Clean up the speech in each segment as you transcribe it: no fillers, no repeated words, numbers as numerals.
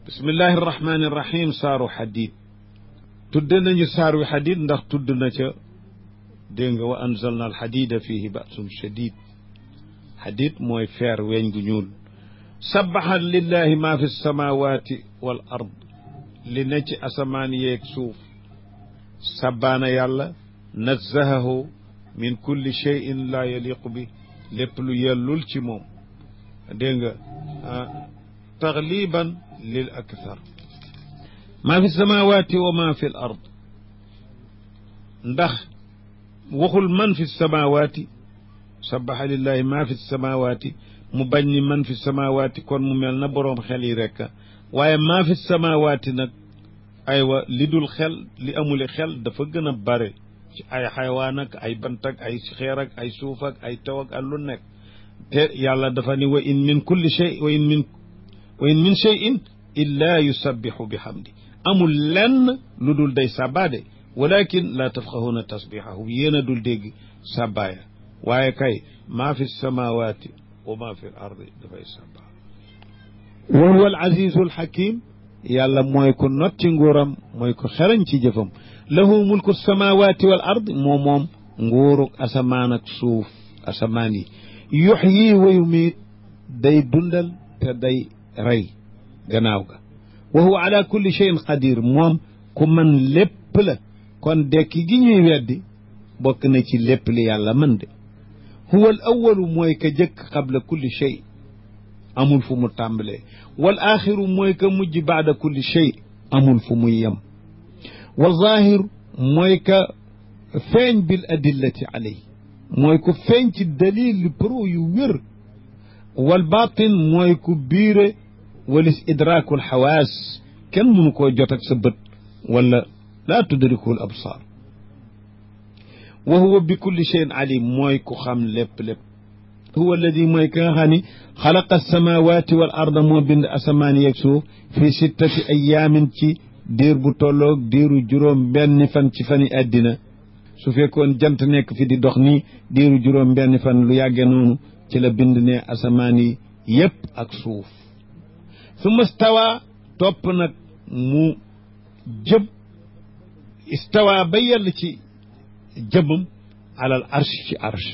bismillahi irrahmani irrahim saaru xadid tudde nañu saar wi xadid ndax tudd na ca dégg nga wa anzalna al xadida fihi ba'sun shadid xadid mooy feer weñ gu ñuul sabaxa lillahi ma fi samawati wal ard li ne ci asamaan yeeg suuf sabbaana yàlla nazzahahu min kulli cheyin la yaliqu bi lépp lu yellul ci moom dégg nga tagliban lil akthar maa fi samawati wa ma fi l ard ndax waxul man fi samawati sabaxa lillahi ma fi samawati mu bañ ni man fi samawati kon mu mel na boroom xel yi rekk waaye maa fi samawati nag aywa li dul xel li amuli xel dafa gën a bare ci ay xaywaan ak ay bant ak ay xeer ak ay suuf ak ay taw ak lu nekk te yàlla dafa ni wa in min kulli shay wa in min cheyin illa yusabbihu bi hamdi amul lenn lu dul day sàbbaade walakin la tafqahuna tasbihahu yéen a dul dégg sàbbaaya waaye kay maa fi samawati wa maa fi l ardi dafay sàbbaa wa huwa al azizu al hakim yàlla mooy ko not ci nguuram mooy ko xerañ ci jëfam lahu mulku samawati wal ard moom nguuruk asamaan ak suuf asamaan yi yuxyi wa yumiit day dundal te day rey gannaaw ga wa huwa ala kulli cheyin qadir moom ku mën lépp la kon dekki gi ñuy weddi bokk na ci lépp li yàlla mën de huwa al awalu mooy ka jëkk qabla kulli chey amul fu mu tàmbalee wal axiru mooy ka mujj baada kulli chey amul fu muy yem wal zahir mooy ka feeñ bil adillati alay mooy ku feeñ ci dalil pro yu wér wal batin mooy ku biire walis idrakul xawaas kenn mënu koo jot ak sa bët wala laa tudrikul absar wa huwa bi kulli cheyin alim mooy ku xam lépp huwa alladi mooy ka nga xam ni xalaqa alsamawati wal arda moo bind asamaan yeeg suuf fi sittati ayaamin ci diir bu tolloog diiru juróom benni fan ci fani àddina su fekkoon jant nekk fi di dox nii diiru juróom benni fan lu yàgge noonu ci la bind ne asamaan yi yépp ak suuf summa stawa topp nag mu jëb istawa ba yell ci jëbam alal arsh ci arsh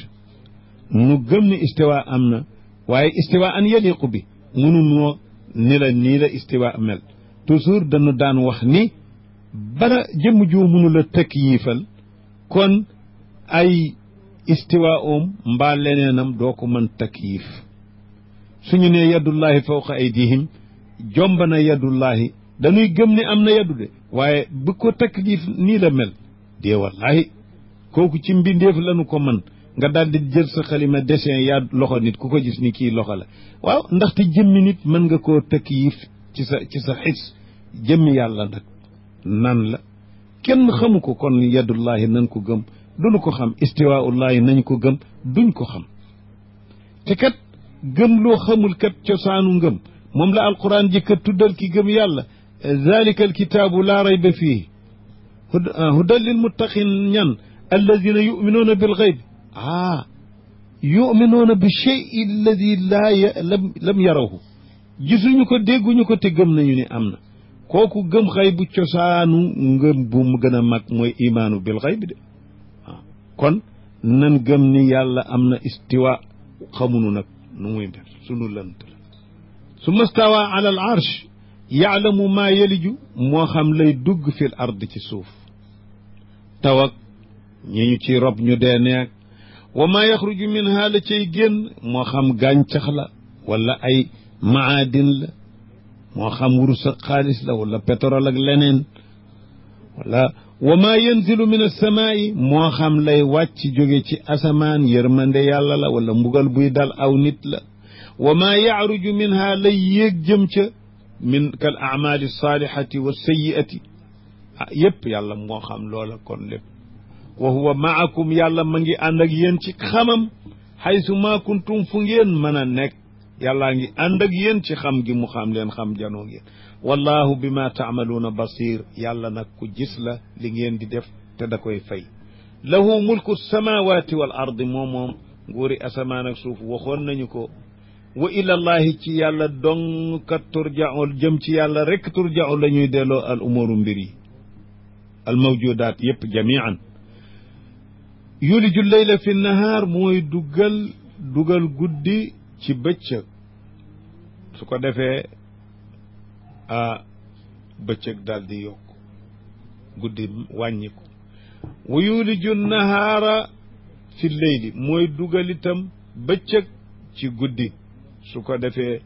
nu gëm ni istiwa am na waaye istiwa an yaliqu bi munu noo ni la nii la istiwa mel toujours dañu daan wax ni bara jëmm ju mënu la takyiifal kon ay istiwa oom mbaa leneenam doo ko mën takyiif suñu ne yadullahi fawqa aydihim jomb na yadullahi dañuy gëm ni am na yaddu de waaye bu ko takyiif nii la mel dee wallahi kooku ci mbindeef lañu ko mën nga daal di jël sa xalima dessin yaa loxo nit ku ko gis ni kii loxo la waaw ndaxte jëmmi nit mën nga koo takyiif ci sa xis jëmmi yàlla nag nan la kenn xamu ko kon yadullahi nañ ko gëm duñu ko xam istiwaullahi nañ ko gëm duñ ko xam te kat gëm loo xamul kat cosaanu ngëm moom la alquran ji kat tuddal ki gëm yàlla zalika alkitaabu laa rayba fiihi hudan lil muttaqin ñan alladina yuminuuna bil gayb yuminuuna bi chey alladi lam yarawhu gisuñu ko dégguñu ko te gëm nañu ni am na kooku gëm xay bu cosaanu ngëm bu mu gën a mag mooy imaanu bil xayb de kon nan gëm ni yàlla am na istiwa xamunu nag nu muy mbir sunu lant la summa stawa ala al arsh yaalamu maa yaliju moo xam lay dugg fil ard ci suuf tawak ñi ñu ci rob ñu dee neeg wa maa yaxruju minha la cay génn moo xam gàncax la wala ay maadin la moo xam wurus ak xaalis la wala pétrole ak leneen wala wa maa yanzilu min alsamaa'i moo xam lay wàcc jóge ci asamaan yërmande yàlla la wala mbugal buy dal aw nit la wa maa yaaruju minha lay yéeg jëm ca min kal aamaali saalihati wa sayyiati yépp yàlla moo xam loola kon lépp wa huwa maakum yàlla ma ngi ànd ak yéen ci xamam xaysu maa kuntum fu ngeen mën a nekk yàllaa ngi ànd ak yéen ci xam gi mu xam leen xam janoo ngeen wallahu bima taamaluuna basir yàlla nag ku gis la li ngeen di def te da koy fay lahu mulku samawati wal ardi moom nguuri asamaan ak suuf waxoon nañu ko wa ilallahi ci yàlla dong kat turjaul jëm ci yàlla rek turjaul la ñuy delloo al umuru mbir yi al mawjudaat yépp jamian yuliju leyla fi nahaar mooy dugal guddi ci bëccëg su ko defee bëccëg daal di yokk guddi wàññiku wa yuliju nahaara fi leyli mooy dugal itam bëccëg ci guddi su ko defee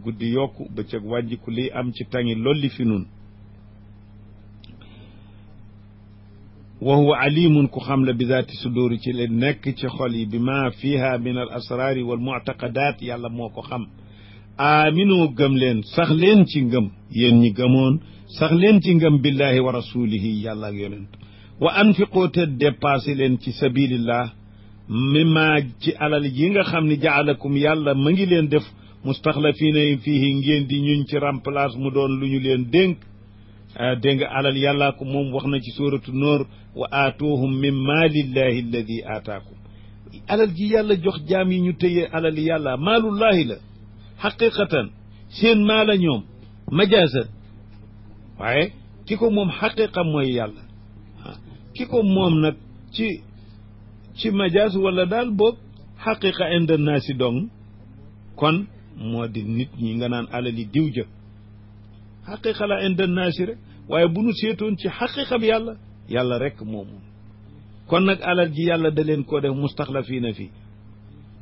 guddi yokku bëccëg wàññiku lii am ci tangi lolli fi nun wa huwa alimun ku xam la bi zaati suduri ci leen nekk ci xol yi bi ma fiha min al asraari wal muctaqadaat yàlla moo ko xam aminoo gëm leen sax leen ci ngëm yéen ñi gëmoon sax leen ci ngëm billahi wa rasulihi yàlla ak yonent wa anfiqoo te dépassé leen ci sabilillah mimma ci alal yi nga xam ne jaalakum yàlla ma ngi leen def mustaxlafiina fiihi ngeen di ñuñ ci remplace mu doon lu ñu leen dénk dégg nga alal yàllaa ko moom wax na ci suuratu Nuur wa aatuuhum min maalillahi alladi aataakum alal ji yàlla jox jaam yi ñu tëye alal yàlla maalullahi la xaqiqatan seen maala ñoom majaasan waaye ki ko moom xaqiqa mooy yàlla ki ko moom nag ci majaas wala daal boog xaqiqa inda naasi dong kon moo di nit ñi nga naan alali diw jë xaqiqa la inda naasi rek waaye bu nu seetoon ci xaqiqa bi yàlla rek moomu kon nag alal ji yàlla da leen koo def mustaxlafiina fi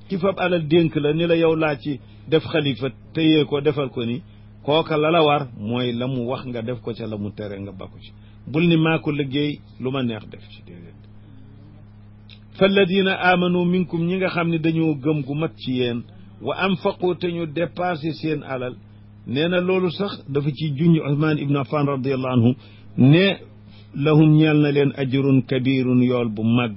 ki fab alal dénk la ni la yow laa ci def xalifa téyee ko defal ko ni kooka la la war mooy la mu wax nga def ko ca la mu tere nga bakku ci bul ni maa ko liggéey lu ma neex def ci déedéet falladina amanu minkum ñi nga xam ne dañoo gëm gu mat ci yéen wa anfaqu te ñu dépassé seen alal nee na loolu sax dafa ci junj Usmaan ibnu Affan radiallahu anhu ne lahum ñeel na leen ajrun kabirun yool bu mag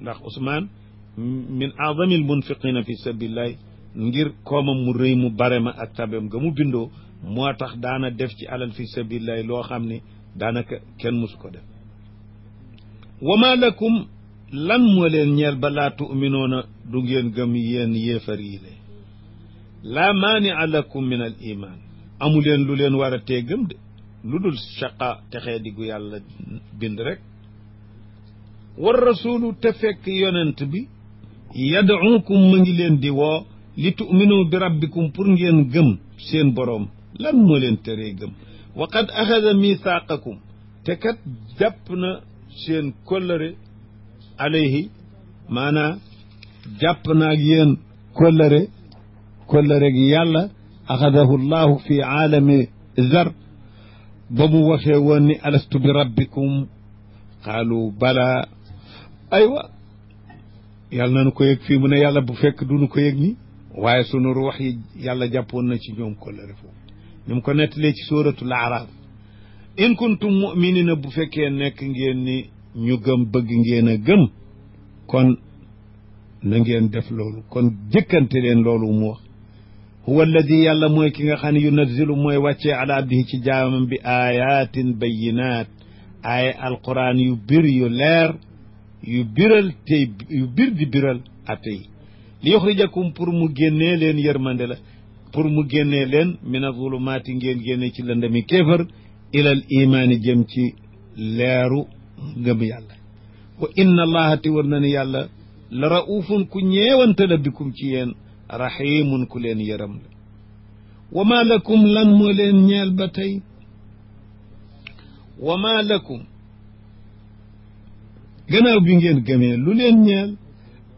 ndax Usmaan min aazami al munfiqina fi sabilillahi ngir koomam mu rëy mu bare ma ak tabem nga mu bindoo moo tax daana def ci alal fi sabilillahi loo xam ne daanaka kenn musu ko def wa ma lakum lan moo leen ñeel ba laa tu'minoona du ngeen gëm yéen yéefar yi le laa maania lakum min al iman amu leen lu leen war a tee gëm de lu dul shaqa texee diggu yàlla bind rek war rasulu te fekk yonent bi yad'ukum ma ngi leen di woo li tu'minu bi rabbikum pour ngeen gëm seen boroom lan moo leen teree gëm wa qad axada mithaqakum te kat jàpp na seen kóllëre alayhi maanaa jàpp na ak yéen kóllëre gi yàlla axadahu llahu fi aalami zar ba mu waxee woon ni alastu bi rabbikum qaalu bala aywa yàlla nanu ko yëg fii mu ne yàlla bu fekk duñu ko yëg ni waaye sunu ruux yi yàlla jàppoon na ci ñoom kóllëre foofu ñu mu ko nettalee ci suuratul Araaf in kuntum mu'minina bu fekkee nekk ngeen ni ñu gëm bëgg ngeen a gëm kon na ngeen def loolu kon jëkkante leen loolu mu wax huwa alladi yàlla mooy ki nga xam ne yunazzilu mooy wàccee ala abdihi ci jaamam bi ayatin bayinat aaya alquran yu bir yu leer yu biral tey yu bir di biral atte yi li yuxrijakum pour mu génnee leen yërmande la pour mu génnee leen min azulumaati ngeen génne ci lëndami kéefër ilal imaani jëm ci leeru ngëm yàlla wa inna allaha ti war na ni yàlla la raufun ku ñeewante la bikum ci yéen rahimun ku leen yërëm la wa ma lakum lan moo leen ñeel ba tey wa ma lakum gannaaw bi ngeen gëmee lu leen ñeel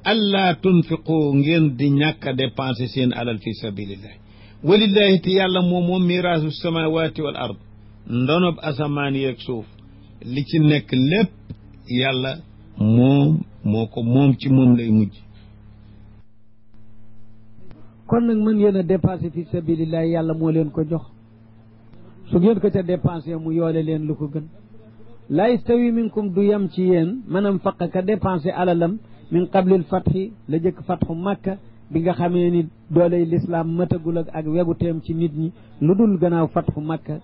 allaa tunfiqu ngeen di ñàkk a dépensé seen alal fi sabilillahi walillahi te yàlla moom miraasu samawati wal ard ndonob asamaan yeeg suuf li ci nekk lépp yàlla moo ko moom ci moom lay mujj kon nag mën ngeen a dépensé fi sabilillahi yàlla moo leen ko jox su ngeen ko ca dépensé mu yoole leen lu ko gën laa yastawi minkum du yem ci yéen manam faq ka dépensé alalam min qablil fatxi la jëkk fatxu makka bi nga xamee ni dooley lislaam matagul ak wegu teem ci nit ñi lu dul gannaaw fatxu makka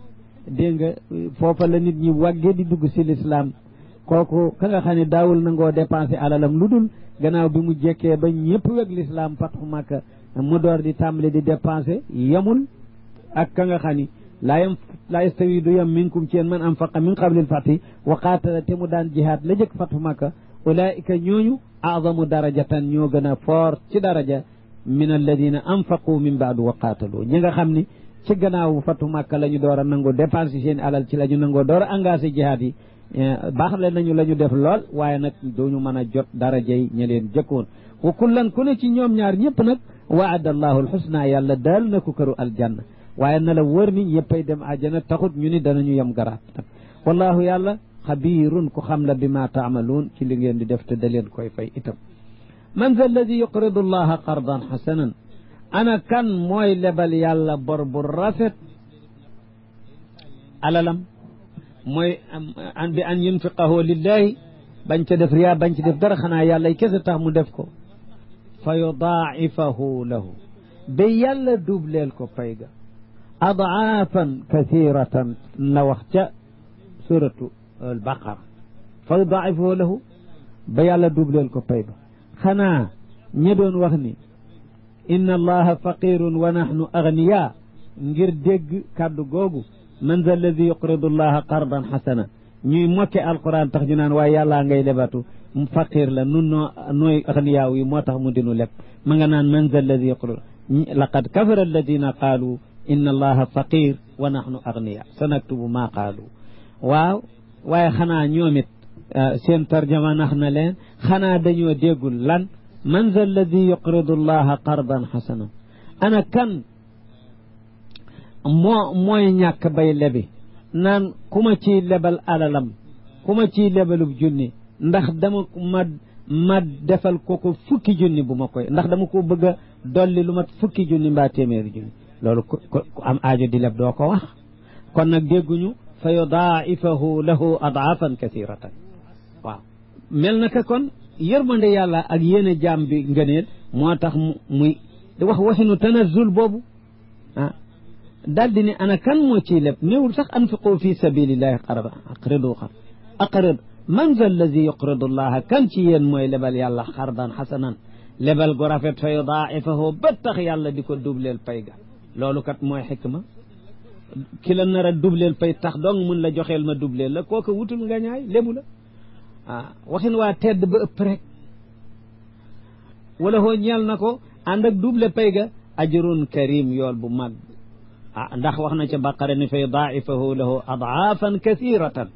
dégg nga foofa la nit ñi wàggee di dugg si lislaam kooku ka nga xam ne daawul nangoo dépensé alalam lu dul gannaaw bi mu jekkee ba ñëpp weg lislaam fatxu makka mu door di tàmbali di dépensé yemul ak ka nga xam ni laa yastawi du yem minkum ci yéen man anfaqa min qablil fati wa qaatala te mu daan jihaad la jëkk fatu makka ulaika ñooñu azamu darajatan ñoo gën a fort ci daraja min alladina anfaqu min baadu wa qaatalu ñi nga xam ni ci gannaaw fatu makka la ñu door a nangoo dépensé seen alal ci la ñu nangoo door a engagé jihaad yi baax le nañu la ñu def lool waaye nag duñu mën a jot darajay ña leen jëkkoon wa kullan ku ne ci ñoom ñaar ñëpp nag waada allahu alxusna yàlla daal na ko këru aljanna waaye na la wër ni ñëppay dem àjjana taxut ñu ni danañu yem garaat nag wallahu yàlla xabiirun ku xam la bi ma taamaluun ci li ngeen di def te da leen koy fay itam man za alladi yuqridu allaha qardan xasanan ana kan mooy lebal yàlla bor bu rafet alalam mooy bi an yunfiqahu lillahi bañ ca def riyaa bañ ci def dara xanaa yàlla kese tax mu def ko fa yudaa'ifahu lahu ba yàlla dubleel ko pay ga adaafan kathiratan la wax ca suratu albaqara fa yudaa'ifahu lahu ba yàlla dubleel ko pay ba xanaa ñi doon wax ni inna allaha faqirun wa nahnu agniya ngir dégg kàddu googu man za alladi yuqridu allaha qardan xasana ñuy mokke alquran tax ñu naan waaye yàllaa ngay lebatu faqir la nun nooy agniyaaw yi moo tax mu dinu leb ma nga naan man za alladi yuqridu laqad kafara alladina qaalu inna allaha faqir wa nahnu agniya sanaktubu ma qaalu waaw waaye xanaa ñoom it seen tarjama nax na leen xanaa dañoo déggul lan man za alladi yuqridu allaha qardan xasana ana kan mooy ñàkk bay lebi naan ku ma ciy lebal alalam ku ma ciy lebalub junni ndax dama ma defal ko fukki junni bu ma koy ndax dama ko bëgg a dolli lu mat fukki junni mbaa téeméeri junni loolu ku am aajo di leb doo ko wax kon nag dégguñu fa yudaa'ifahu lahu adaafan kathiratan waaw mel na ka kon yërmande yàlla ak yéene jaam bi ngëneel moo tax muy wax waxinu tanazul boobu daal di ne ana kan moo ciy leb néewul sax anfiqu fi sabilillahi aqrid man za alladi yuqridu allaha kan ci yéen mooy lebal yàlla xardan xasanan lebal gu rafet fa yudaa'ifahu ba tax yàlla di ko dubleel pay ga loolu kat mooy xikma ki la nar a dubleel pay tax dong mun la joxeel ma dubleel la kooku wutul nga ñaay lebu la waxin waa tedd ba ëpp rek wala hoo ñeel na ko ànd ak double pay ga ajrun karim yool bu mag ndax wax na ca baqara ni fa yudaa'ifahu lahu adaafan kathiratan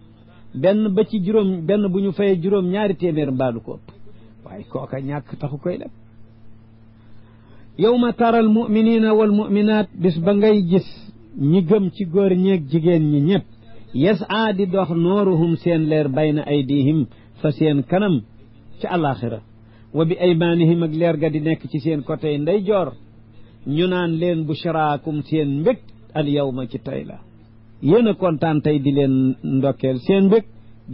benn ba ci juróom benn bu ñu fayee juróom ñaari téeméer mbaalu ko ëpp waaye kooka ñàkk taxu koy leb yawma tara al muminina wal muminat bis ba ngay gis ñi gëm ci góor ñeeg jigéen ñi ñëpp yas'aa di dox nooruhum seen leer bayna aydihim fa seen kanam ci alaxira wa bi aymanihim ak leer ga di nekk ci seen côté ndeyjoor ñu naan leen bushraakum seen mbég al yawma ci tey la yéen a kontaan tey di leen ndokkeel seen mbég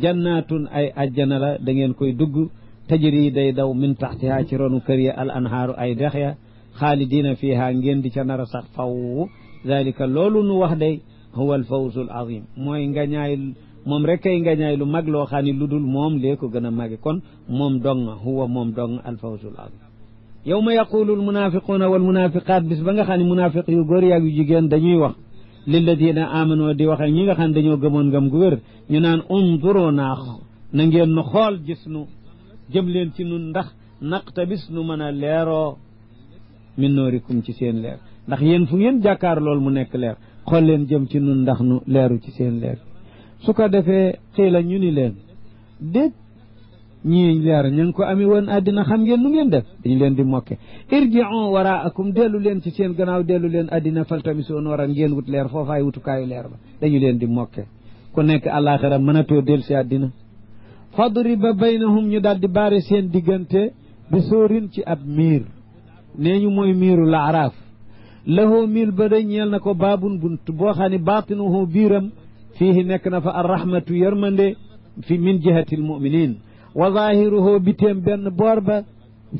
jannaatun ay ajjana la da ngeen koy dugg tajri day daw min taxtiha ci ronu kër ya al anhaaru ay dex ya xaalidina fiha ngeen di ca nar a sax faw dalika loolu nu wax day huwa al fawzu al azim mooy ngañaay moom rek kay ngañaay lu mag loo xam ne lu dul moom lee ko gën a magi kon moom dong huwa moom dong al fawzu al azim yawma yaqulu al munafiquuna wal munafiqaat bis ba nga xam ne munafiq yu góor yaag yu jigéen dañuy wax lilladina amanu di wax ak ñi nga xam ne dañoo gëmoon ngëm gu wér ñu naan unzuruna na ngeen nu xool gis nu jëm leen ci nun ndax naqtabis nu mën a leeroo min noorikum ci seen leer ndax yéen fu ngeen jàkkaar lool mu nekk leer xool leen jëm ci nun ndax nu leeru ci seen leer su ko defee xiila ñu ni leen déet ñii leer ña ngi ko ami woon àddina xam ngeen nu ngeen def dañu leen di mokke irji'u waraakum dellu leen ci seen gannaaw dellu leen àddina faltamisu nooran ngeen wut leer foofaay wutukaayu leer ba dañu leen di mokke ku nekk àllaaxira mënatoo del si àddina fadriba baynahum ñu daal di baare seen diggante bi sóorin ci ab miir nee ñu mooy miiru laaraaf lahu miir ba day ñeel na ko baabun bunt boo xam ne baatinuhu biiram fiihi nekk na fa arrahmatu yërmande fi min jihati almuminin wa zahiruhu biteem benn boor ba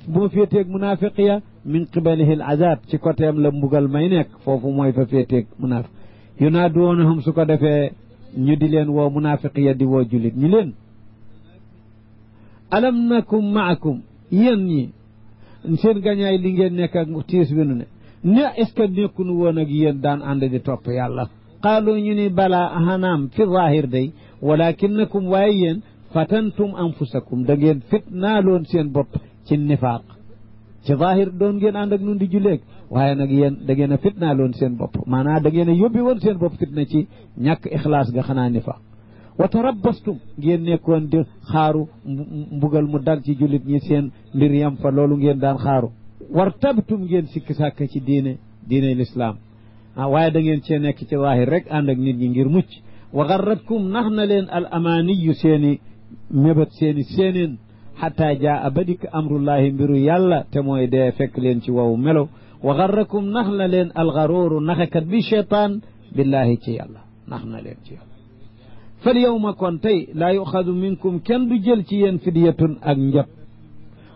moo féeteeg munafiq ya min qibalihi al azab ci côtéem la mbugal may nekk foofu mooy fa féeteeg munafiq yunaaduunahum su ko defee ñu di leen woo munafiq ya di woo julit ñu leen alam nakum maakum yéen ñi seen gañaay li ngeen nekk ak tiis bi nu ne est-ce que nekkunu woon ak yéen daan ànd di topp yàlla qaalu ñu ni balaa ahanaam fi zahir day walakinnakum waaye yéen fatantum anfusakum da ngeen fitnaaloon seen bopp ci nifaaq ci zahir doon ngeen ànd ak nun di julleeg waaye nag yéen da ngeen a fitnaaloon seen bopp maanaam da ngeen a yóbbi woon seen bopp fitna ci ñàkk ixlaas ga xanaa nifaaq wa tarabbastum ngeen nekkoon di xaaru mbugal mu dal ci jullit ñi seen mbir yam fa loolu ngeen daan xaaru wartabtum ngeen sikki sàkk ci diine lislaam waaye da ngeen cee nekk ci zahir rek ànd ak nit ñi ngir mucc wa garratkum nax na leen al amaaniyu seeni mébét seeneen xataa jaa ba dikk amrullahi mbiru yàlla te mooy dee fekk leen ci wow melo wa garrakum nax na leen algaruuru naxekat bi cheytaan billahi ci yàlla nax na leen ci yàlla fal yawma kon tey laa yuxadu minkum kenn du jël ci yéen fidyatun ak njot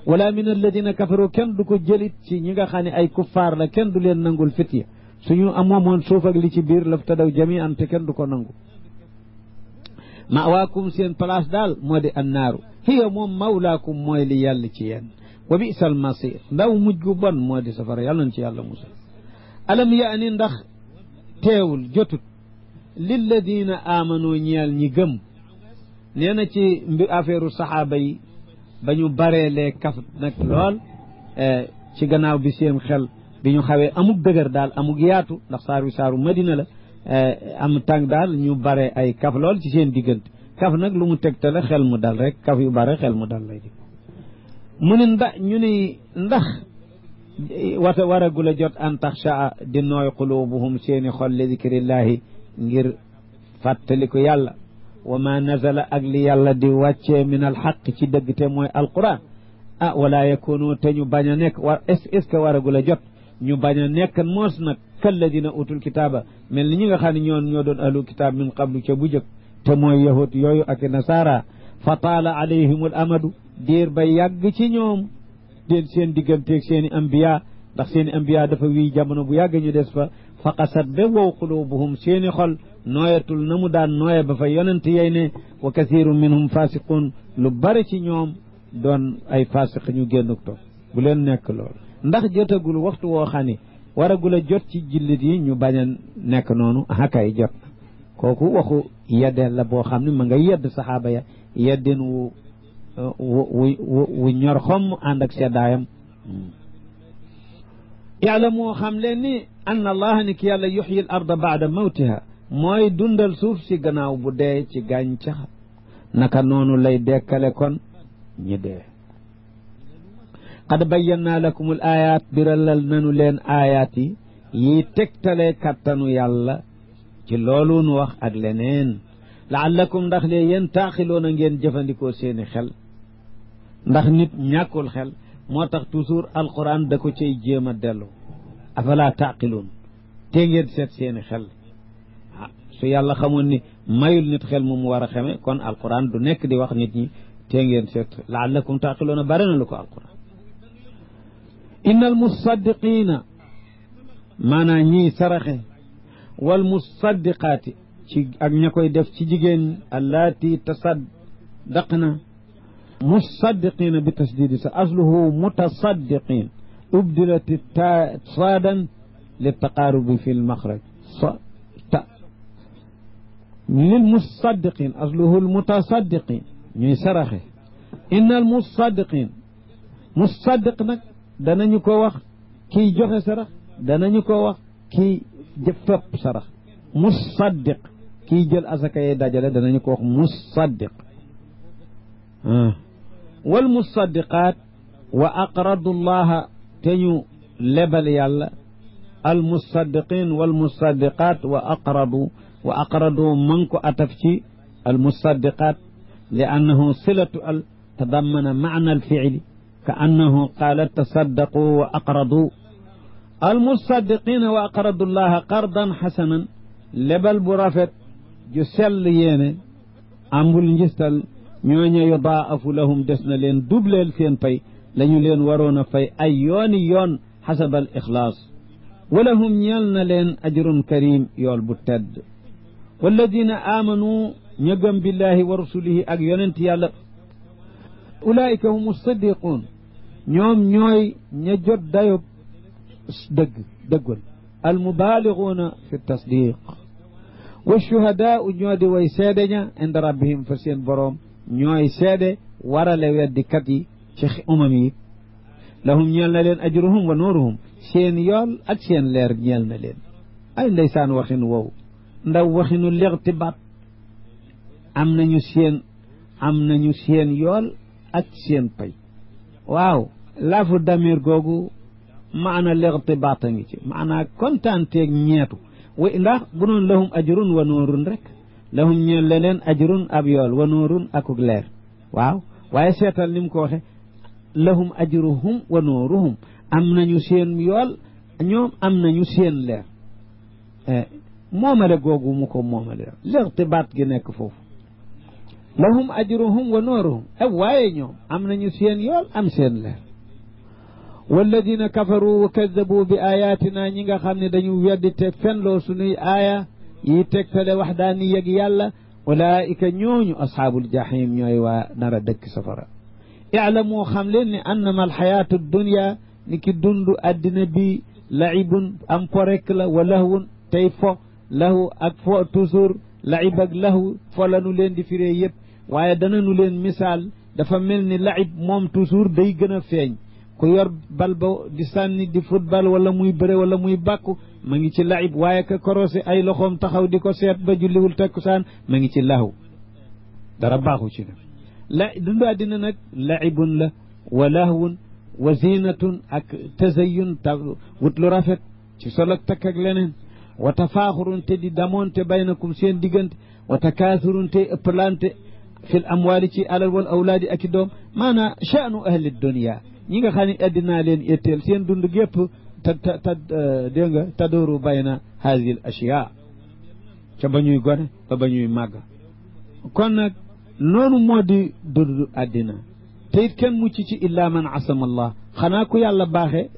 wala min alladina kafaru kenn du ko jëlit ci ñi nga xam ne ay kuffaar la kenn du leen nangul fitya suñu amoomoon suuf ak li ci biir laf tadaw jami'an te kenn du ko nangu mawaakum seen place daal moo di annaaru hiya moom mawlaakum mooy li yàlla ci yéen wa bi'sal masir ndaw mujj gu bon moo di safara yàlla na ci yàlla musal alam yaani ndax teewul jotut lilladina amanu ñeel ñi gëm nee na ci mbi affaire saxaaba yi ba ñu bareelee kaf nag lool ci gannaaw bi seen xel bi ñu xawee amug dëgër daal amug yaatu ndax saar wi saaru madina la am tàng daal ñu bare ay kaf lool ci seen diggante kaf nag lu mu tegtale xel mu dal rek kaf yu bare xel mu dal lay di mu ne ñu ni ndax wata waragul a jot an taxsha di nooy qulubuhum seeni xol li dikrillahi ngir fàttali ko yàlla wa ma nazala ak li yàlla di wàccee min alxaq ci dëgg te mooy alquran wala yakunu te ñu bañ a nekk war est-ce que waragul a jot ñu bañ a nekk moos nag kalladina utul kitaaba mel ni ñi nga xam ne ñoo doon ahlu kitaab min qablu ca bu jëkk te mooy yahud yooyu ak nasara fa taala alayhimul amadu diir ba yàgg ci ñoom den seen digganteeg seen i ambiya ndax seen i ambiya dafa wii jamono bu yàgg ñu des fa faqasat ba wow qulubuhum seeni xol nooyatul na mu daan nooye ba fa yonent yey ne wa kathiru minhum fasiqun lu bari ci ñoom doon ay fasiq ñu génn toog bu leen nekk loolu ndax jotagul waxtu woo xam ne waragul a jot ci jullit yi ñu bañ a nekk noonu kay jot kooku waxu yeddeel la boo xam ne ma nga yedd saxaaba ya yeddin wu ñor xomm ànd ak seddaayam yàlla moo xam leen ni anna allaha ni ki yàlla yuxyi al arda baada mawtiha mooy dundal suuf si gannaaw bu dee ci gàncax naka noonu lay dekkale kon ñi dee qad bayyana lakum al ayat biralal nanu leen ayat yi tegtale kattanu yàlla ci loolu nu wax ak leneen laallakum ndax lee yéen taaxiloon a ngeen jëfandikoo seeni xel ndax nit ñàkkul xel moo tax toujours alquran da ko cay jéem a dellu afala taaqiloon te ngeen seet seeni xel su yàlla xamoon ni mayul nit xel mu war a xame kon alquran du nekk di wax nit ñi te ngeen seet laallakum taaqiloon a bare na lu ko alquran inna al musaddiqina maanaa ñii saraxe wal musaddiqaati ci ak ña koy def ci jigéen allaati tasaddaqna musaddiqina bi tasdidi sa asluhu mutasaddiqin ubdilati saadan liltaqaarubi fi lmaxraj lil musaddiqin asluhu lmutasaddiqin ñuy saraxe inna al musaddiqin musaddiq nag danañu ko wax kiy joxe sarax danañu ko wax kiy jëfëpp sarax musaddiq kiy jël asaka yee dajale danañu ko wax musaddiq wal musaddiqaat wa aqradu llaha te ñu lebal yàlla al musaddiqin wal musaddiqaat wa aqradu man ko ataf ci al musaddiqaat li annahu silatu al tadammana maana al fiili ka annahu qaala tasaddaqu wa aqradu al musaddiqina wa aqradu llaha qardan xasanan lebal bu rafet ju sell yéene ambul njistal ñooña yudaafu lahum des na leen dubleel seen pay la ñu leen waroon a fay ay yooni yoon xasabal ixlaas walahum ñeel na leen ajrun karim yool bu tedd walladina aamanu ña gëm billahi wa rasulihi ak yonent yàlla ulaika hum siddiquun ñoom ñooy ña jot dayob dëggal almubaliguuna fi tasdiq wa shuhadaau ñoo di way seede ña inda rabbihim fa seen boroom ñooy seede warale weddikat yi ci umam yi lahum ñeel na leen ajruhum wa nuuruhum seen yool ak seen leer ñeel na leen ay ndeysaan waxinu wow ndaw waxinu lirtibaat am nañu seen yool ak seen pay waaw laafu damir googu maana lirtibaat a ngi ci maanaa kontaanteeg ñeetu way ndax bu noon lahum ajrun wa nuurun rek lahum ñeel na leen ajrun ab yool wa nuurun akuk leer waaw waaye seetal ni mu ko waxe lahum ajruhum wa nuuruhum am nañu seen yool ñoom am nañu seen leer moomale googu mu ko moomale lirtibaat gi nekk foofu lahum ajruhum wa nuuruhum waaye ñoom am nañu seen yool am seen leer walladina kafaru wa kaddabu bi ayatina ñi nga xam ne dañu weddi te fenloo sunuy aaya yi tegtale waxdaani yeg yàlla ulaika ñooñu ashaabul jahim ñooy waa nara dëkk safara i'lamu xam leen ne annama alxayaatu dunya ni ki dund addina bi laibun am po rek la wa lahwun tey fo lahu ak fo toujours laib ak lahu fo la nu leen di firee yëpp waaye dana nu leen misaal dafa mel ni laib moom toujours day gën a feeñ ku yor bal ba di sànni di football wala muy bëre wala muy bàkku ma ngi ci laib waaye ka korosé ay loxoom taxaw di ko seet ba julliwul takkusaan ma ngi ci lahu dara baaxu ci nag la dundu àddina nag laibun la wa lahwun wa zinatun ak tazayun wut lu rafet ci solo takk ak leneen wa tafaaxurun te di damoonte baynakum seen diggante wa takaasurun te ëppalante fil amwaali ci alal wal awlaadi ak i doom maanaam sha'nu ahli dunya ñi nga xam ne addinaa leen etteel seen dund gépp dégg nga tadooru bayna haazil ashiya ca ba ñuy gone ba ñuy màgg kon nag noonu moo di dund addina te it kenn mucc ci illa man asama allah xanaa ku yàlla baaxe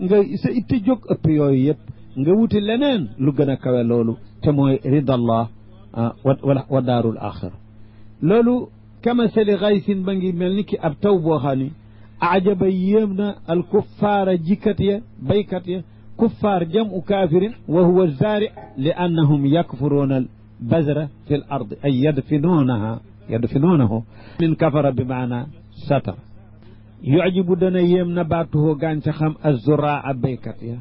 nga sa itti jóg ëpp yooyu yëpp nga wuti leneen lu gën a kawe loolu te mooy ridallah wa daarul axira loolu kamasali xaysin ba ngi mel ni ki ab taw boo xam ni ajaba yéem na al kuffaara jikat ya baykat ya kuffaar jamu kaafirin wa huwa zaari li annahum yakfuruuna al bazra fi l ard ay yadfinuunahu min kafara bi maana satar yujibu dana yéem na baatuhoo gàncaxam azzuraa baykat ya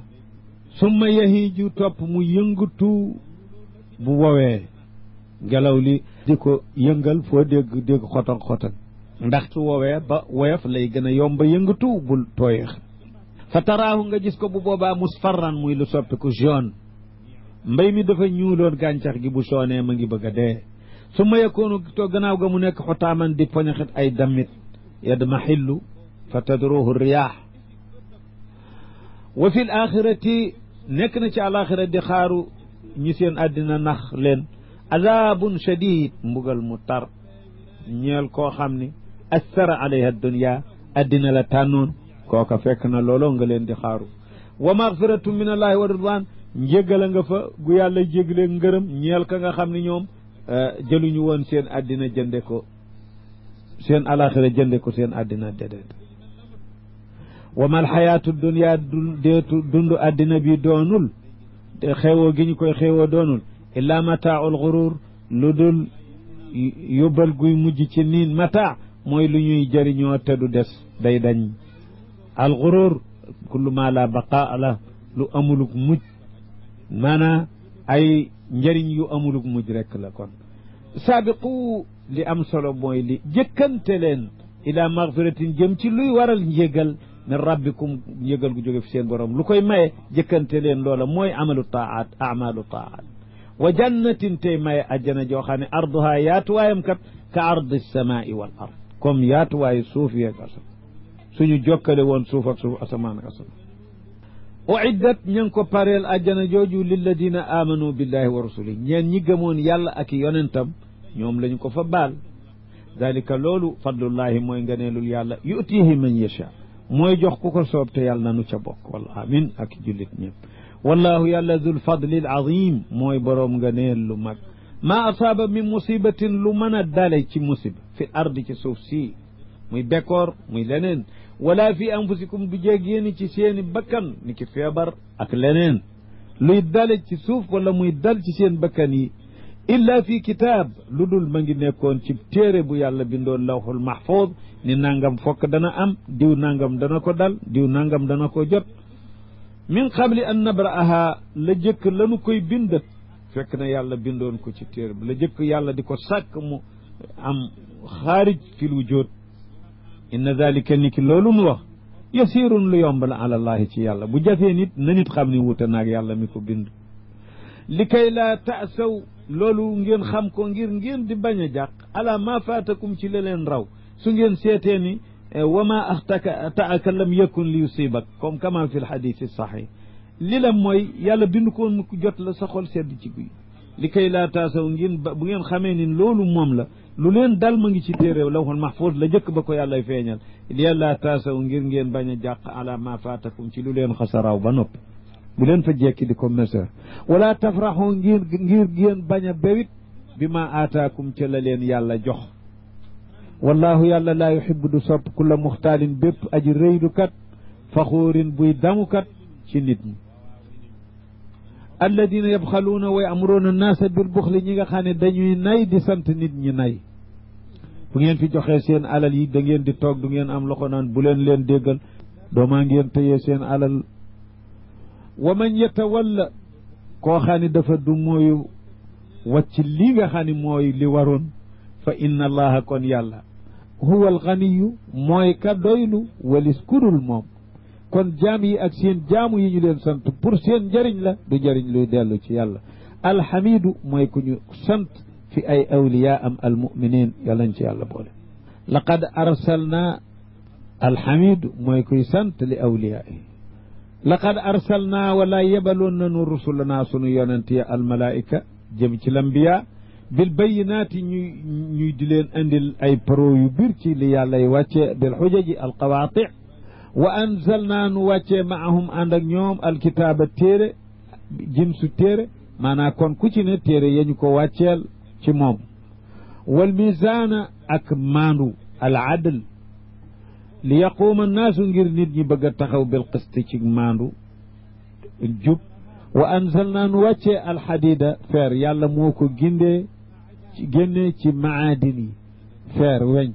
summa yahiiju topp mu yëngatu bu wowee ngelaw li di ko yëngal foo dégg xotan ndax su woowee ba woyof lay gën a yomba yëngatu bul tooyeex fa taraahu nga gis ko bu boobaa musfarran muy lu soppiku jaune mbay mi dafa ñuuloon gàncax gi bu soonee ma ngi bëgg a dee su ma yekoonu to gannaaw ga mu nekk xotaaman di poñaxit ay damit yadmahillu fa tadruhu riyaax wa fi l axirati nekk na ci alaxira di xaaru ñi seen àddina nax leen azabun shadid mbugal mu tar ñeel koo xam ni assara alayha dunya addina la tànnoon kooka fekk na looloo nga leen di xaaru wa magfiratu min allahi wa ridwan njéggal nga fa gu yàlla jéglee ngërëm ñeel ka nga xam ne ñoom jëluñu woon seen addina jënde ko seen alaxira jënde ko seen addina déedéet wa mal xayaatu dunya deetu dund addina bi doonul xeewoo gi ñu koy xeewoo doonul illa mataaul gurur lu dul yóbbal guy mujj ci niin mataa mooy lu ñuy jëriñoo te du des day dañ al gurur kullu ma la baqaa la lu amuluk mujj maanaa ay njëriñ yu amuluk mujj rekk la kon saabiqu li am solo mooy li jëkkante leen ila magfiratin jëm ci luy waral njégal min rabbikum njégal gu jóge fi seen borom lu koy maye jëkkante leen loola mooy amalu taat amalu taat wa jannatin tey maye ajjana joo xam ne arduha yaatuwaayam kat ka ardi samaai wal ard comme yaatuwaayu suuf yeeg asamaan suñu jokkale woon suuf ak suuf asamaan ak asamaan uiddat ña ngi ko pareel ajjana jooju lilladina amanu billahi wa rasuli ñeen ñi gëmoon yàlla ak yonentam ñoom lañu ko fa baal dalika loolu fadlullahi mooy nganeelul yàlla yutihi man yasha mooy jox ku ko soob te yàlla nanu ca bokk wala amin ak jullit ñëpp wallahu yàlla dul fadlil azim mooy boroom nganeel lu mag maa asaaba min musibatin lu mën a dale ci musiba fi ardi ci suuf si muy bekkoor muy leneen wala fi anfusikum du jeeg yéeni ci seeni bakkan ni ki feebar ak leneen luy dale ci suuf wala muy dal ci seen bakkan yi illa fi kitaab lu dul ma ngi nekkoon ci téere bu yàlla bindoon lawhul mahfuz ni nangam fokk dana am diw nangam dana ko dal diw nangam dana ko jot min qabli an nabra'aha la jëkk lanu koy bind fekk na yàlla bindoon ko ci téere bi la jëkk yàlla di ko sàkk mu am xaarij fil wujud inna dalika ni ki loolu mu wax yasirun lu yomb la ala allahi ci yàlla bu jafee nit na nit xam ni wuute naag yàlla mi ko bind li kay laa taasaw loolu ngeen xam ko ngir ngeen di bañ a jàq ala ma faatakum ci la leen raw su ngeen seetee ni wa ma axtaaka lam yakun li yusibak comme kama fi lxadith saxih li la mooy yàlla bind ko mu jot la sa xol sedd ci guy li kay laa taasaw ngeen bu ngeen xamee ni loolu moom la lu leen dal ma ngi ci téere lawhul mahfuz la jëkk ba ko yàlla feeñal li laa taasaw ngir ngeen bañ a jàq ala ma faatakum ci lu leen xasaraw ba noppi bu leen fa jekki di ko meser wala tafraxu ngir ngeen bañ a bewit bi ma aataakum ca la leen yàlla jox wallahu yàlla laa yuhibbu du sopp kulla muxtaalin bépp aji rëydukat faxuurin buy damukat ci nit ñi alladina yabxaluuna way amuroona naasa bil buxli ñi nga xam ne dañuy nay di sant nit ñi nay bu ngeen fi joxee seen alal yi da ngeen di toog du ngeen am loxo naan bu leen leen déggal doomaa ngeen tëyee seen alal wa man yatawalla koo xam ne dafa du mooyu wàcc lii nga xam ne mooy li waroon fa inna allaha kon yàlla huwa alganiyu mooy ka doylu walis kudul moom kon jaam yi ak seen jaamu yi ñu leen sant pour seen njëriñ la du njëriñ luy dellu ci yàlla alxamidu mooy ku ñu sant fi ay awliya am almuminin yàllañ ci yàlla boole laqad arsalna alxamidu mooy kuy sant li awliya yi laqad arsalna wala yebaloon nanu rusulana sunu yonent ya almalaika jëm ci lambiya bil bayinaati ñuy di leen andil ay pro yu bir ci li yàlla y wàcce bil xujaji alqawaati wa anzalna nu wàccee maahum ànd ak ñoom alkitaaba téere jinsu téere maanaam kon ku ci ne téere yañu ko wàcceel ci moom wal misaana ak maandu al adl li yaquuma naasu ngir nit ñi bëgg a taxaw bil qist ci maandu jub wa anzalna nu wàccee alxadida feer yàlla moo ko gindee ci génnee ci maadin yi feer weñ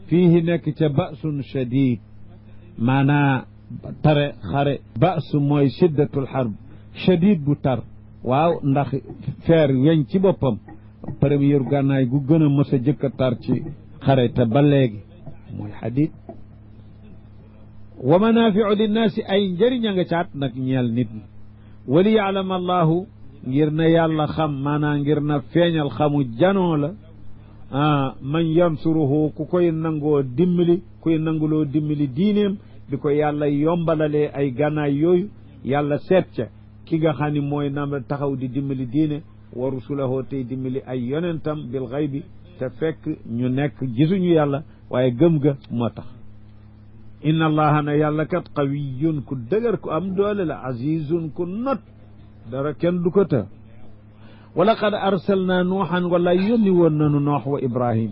fiihi nekk ca ba'sun shadid maanaa tare xare ba'su mooy shiddatul harb shadid bu tar waaw ndax feer weñ ci boppam première gànnaay gu gën a mës a jëkk a tar ci xare te ba léegi mooy xadid wa manaafiu linnaasi ay njëriñ a nga caat nag ñeel nit ñi wali yaalam allahu ngir na yàlla xam maanaam ngir na feeñal xamu janoo la man yansuruhu ku koy nangoo dimbali kuy nanguloo dimbali diineem bi ko yàlla yombalalee ay gànnaay yooyu yàlla seet ca ki nga xam ni mooy nam taxaw di dimbali diine wa rusulahu tey dimbali ay yonentam bil xaybi te fekk ñu nekk gisuñu yàlla waaye gëm ga moo tax inna allaha na yàlla kat qawiyun ku dëgër ku am doole la azizun ku not dara kenn du ko të wa laqad arsalna nuuxan wala yónni woon nanu noox wa ibrahim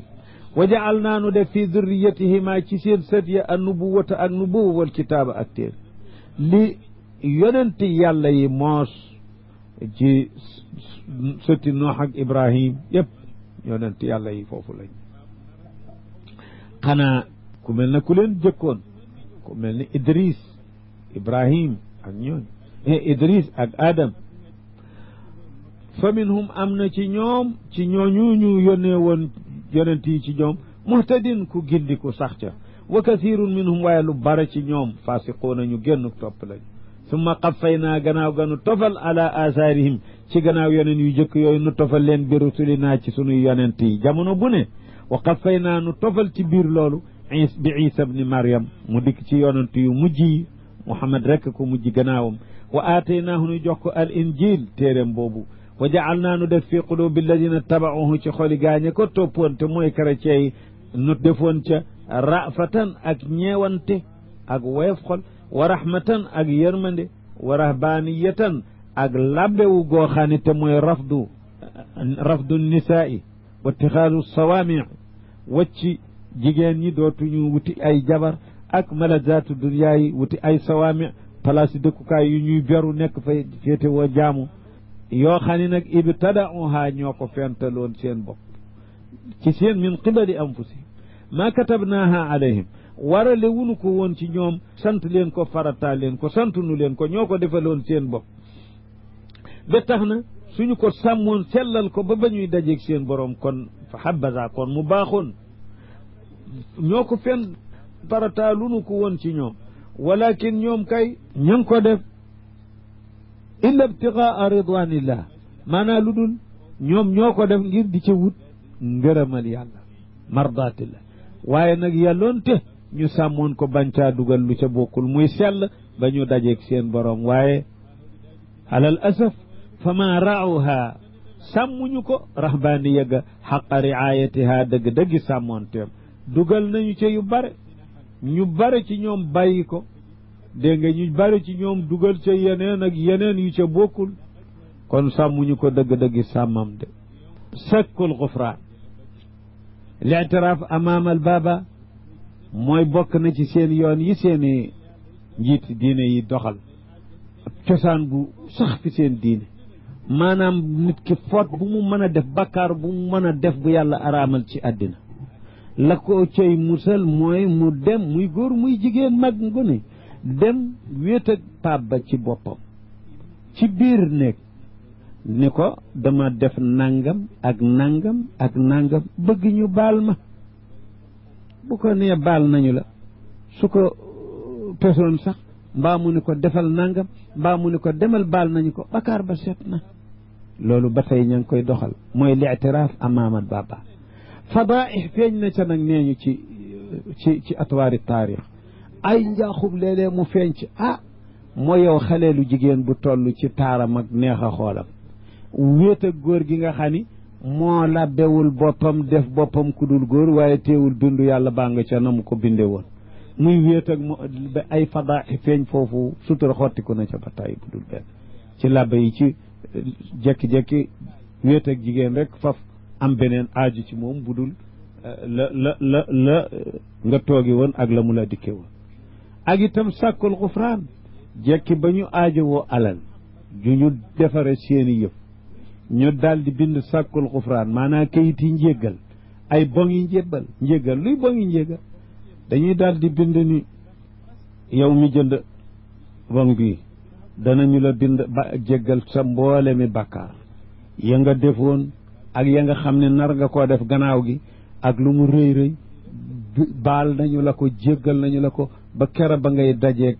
wa ja'alnaa nu def fi durriyatihima ci seen sët ya an nubuwata ak nubuwa wal kitaaba ak téer li yonenti yàlla yi moos ci sëti noox ak ibrahim yëpp yonenti yàlla yi foofu lañ xanaa ku mel na ku leen jëkkoon ku mel ni idris ibrahim ak ñooñ idris ak adam fa minhum am na ci ñoom ci ñooñu ñu yónnee woon yonent yi ci ñoom muhtadin ku gindi ku sax ca wa kathirun minhum waaye lu bare ci ñoom fasiquuna ñu génn topp lañ summa qaffayna gannaaw ganu tofal ala asaarihim ci gannaaw yonent yu jëkk yooyu nu tofal leen bi rusulinaa ci sunuy yonent yi jamono bu ne wa qaffayna nu tofal ci biir loolu bi isa bni maryam mu dikk ci yonent yu mujj yi muhammad rekk ko mujj gannaawam wa aataynaahu nu jox ko al injil téeréem boobu wa ja'alnaa nu def fi qulubi alladina tabauhu ci xoli gaañe ko toppoon te mooy chrétien yi nu defoon ca rafatan ak ñeewante ak woyof xol wa rahmatan ak yërmande wa rahbaniyatan ak labbewu goo xam ne te mooy rafdu nisaa'i wa itixaadu sawaami wacci jigéen ñi dootuñu wuti ay jabar ak malazaatu dunya yi wuti ay sawaami place dëkkukaay yu ñuy beru nekk fay féete woo jaamu yoo xam ne nag ibtada'uha ñoo ko fentaloon seen bopp ci seen min qibali anfusihim ma katabnaha alayhim warale wunu ko woon ci ñoom sant leen ko farata leen ko santunu leen ko ñoo ko defaloon seen bopp ba tax na suñu ko sàmmoon sellal ko ba ñuy dajeeg seen borom kon fa habaza kon mu baaxoon ñoo ko fen farata lunu ko woon ci ñoom walakin ñoom kay ñu ngi ko def illa ibtigaa ridwanillah maanaam lu dul ñoom ñoo ko def ngir di ca wut ngërëmal yàlla mardatillah waaye nag yàlloonte ñu sàmmoon ko bañ caa dugal lu ca bokkul muy sell ba ñu dajeeg seen borom waaye alal asaf fa ma raawha sàmmuñu ko rahbaniya ga xaqa riayatiha dëgg-dëggi sàmmoonteem dugal nañu ca yu bare ñu bare ci ñoom bàyyi ko dégg nga ñu bare ci ñoom dugal ca yeneen ak yeneen yu ca bokkul kon sàmmuñu ko dëgg-dëggi sàmmam de sakkul gufraan l'itiraaf amaam al baba mooy bokk na ci seen yoon yi seeni njiiti diine yi doxal cosaan bu sax fi seen diine maanaam nit ki foot bu mu mën a def bakkaar bu mu mën a def bu yàlla araamal ci àddina la ko coy musal mooy mu dem muy góor muy jigéen mag ngone dem wéet ak paab ba ci boppam ci biir nekk ni ko dama def nangam ak nangam ak nangam bëgg ñu baal ma bu ko nee baal nañu la su ko pesoon sax mbaa mu ni ko defal nangam mbaa mu ni ko demal baal nañu ko bakkaar ba set na loolu ba tey ña ngi koy doxal mooy li'tiraaf amaamal baba fadaa'ih feeñ na ca nag nee ñu ci atwaari taarix ay njaaxub léeg-léeg mu feeñ ci mooy yow xaleelu jigéen bu toll ci taaram ak neex a xoolam wéet ak góor gi nga xam ni moo labbewul boppam def boppam ku dul góor waaye teewul dund yàlla baa nga ca na mu ko binde woon muy wéet ak ba ay fadaa'ih feeñ foofu sutura xottiku na ca ba tay bu dul benn ci labbe yi ci jekki-jekki wéet ak jigéen rek faf am beneen aaju ci moom bu dul la nga toogi woon ak la mu la dikke woon ak itam sàkkul xufraan jekki ba ñu aajowoo alal ju ñu defare seeni yëf ñu daldi bind sàkkul xufraan maanaam kayit yi njéggal ay boŋ yi njéggal luy boŋ yi njéggal dañuy daldi bind ni yow mi jënd boŋ bi danañu la bind ba jéggal sa mboole mi bàkkaar ya nga defoon ak ya nga xam ne nar nga koo def gannaaw gi ak lu mu rëy rëy baal nañu la ko jéggal nañu la ko ba kera ba ngay dajeeg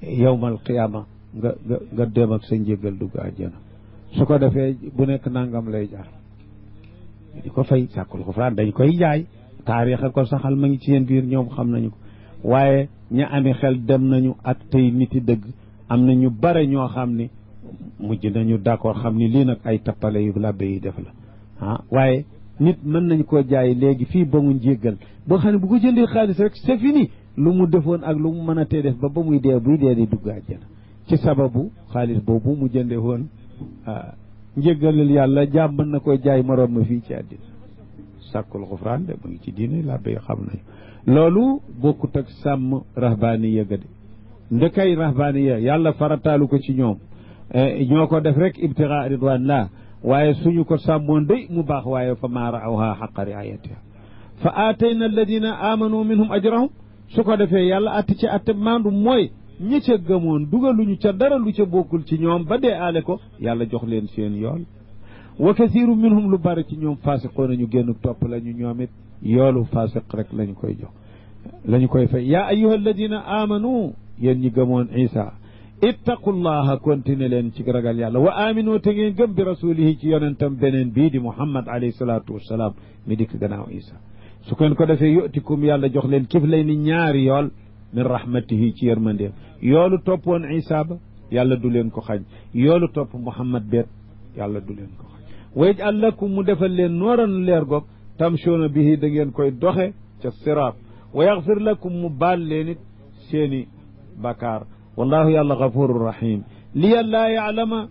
yawmal qiyaama nga dem ak sa njéggal dugg àjjana su ko defee bu nekk nangam lay jaar di ko fay sàkkul xufraan dañ koy jaay taarix a ko saxal ma ngi ci seen biir ñoom xam nañu ko waaye ña ami xel dem nañu ak tey niti dëgg am na ñu bare ñoo xam ni mujj nañu d'accord xam ni lii nag ay tappale yu labbe yi def la waaye nit mën nañ koo jaay léegi fii ba mu njéggal boo xam ne bu ko jëndee xaalis rek c'est fini lu mu defoon ak lu mu mën a tee def ba muy dee buy dee di dugg àjjana ci sababu xaalis boobu mu jënde woon njéggalal yàlla jaam mën na koy jaay moroom ma fii ci àddina sàkkul xufraan de mu ngi ci diine labbe yi xam nañu loolu bokkut ak sàmm rahbaaniya ga de ndekay rahbaaniya yàlla farataalu ko ci ñoom ñoo ko def rek ibtigaa ridwanillah waaye suñu ko sàmmoon day mu baax waaye fa maa raawha xaqa riayatiha fa aatayna alladina amanu minhum ajrahum su ko defee yàlla atti ci atte maandu mooy ñi ca gëmoon dugaluñu ca dara lu ca bokkul ci ñoom ba dee aale ko yàlla jox leen seen yool wa kasiru minhum lu bari ci ñoom faasiqoo nañu génn topp la ñu ñoom it yoolu faasiq rek lañu koy jox lañu koy fay yaa ayyuha alladina amanu yéen ñi gëmoon isa ittaqullaha continue leen ci ragal yàlla wa aminu te ngeen gëm bi rasulihi ci yonentam beneen bii di muhammad alayhi salaatu wassalaam mi dikk gannaaw isa su ngeen ko defee yu'tikum yàlla jox leen kif lay ni ñaari yool min rahmatihi ci yërmandeem yoolu toppoon isa ba yàlla du leen ko xañ yoolu topp muhammad beet yàlla du leen ko xañ wa yaj'al lakum mu defal leen nooran leer goog tamshuuna bihi da ngeen koy doxe ca siraat wa yaxfir lakum mu baal leen it seeni bakaar wallahu yàlla gafurur rahim li yàlla yaalama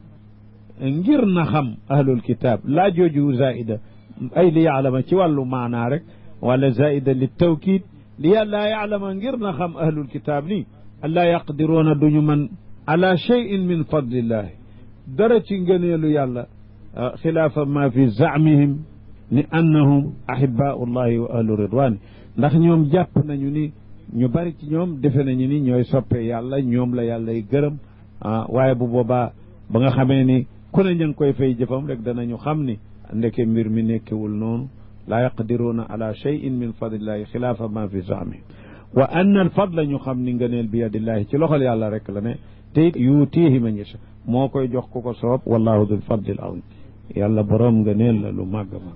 ngir na xam ahlul kitab laa jooju zaida ay li yaalama ci wàllu maanaa rek wala zaida li tawkid li laa yaalama ngir na xam ahlul kitaab ni allaa yaqdiruuna duñu man ala cheyin min fadlillahi dara ci ngëneelu yàlla xilaafa ma fi zaamihim ni annahum ahibaau llahi wa ahlu ridwani ndax ñoom jàpp nañu ni ñu bari ci ñoom defe nañu ni ñooy soppe yàlla ñoom la yàlla y gërëm waaye bu boobaa ba nga xamee ni ku ne ña ngi koy fay jëfam rek danañu xam ni ndeke mbir mi nekkewul noonu laa yaqdiruuna ala cheyin min fadlillahi xilaafa ma fi zaamihim wa anna al fadla ñu xam ni ngëneel bi yadillahi ci loxol yàlla rek la ne te it yuutiihi man yasha moo koy jox ku ko soob wallahu dul fadlil azim yàlla boroom ngëneel la lu màgg ma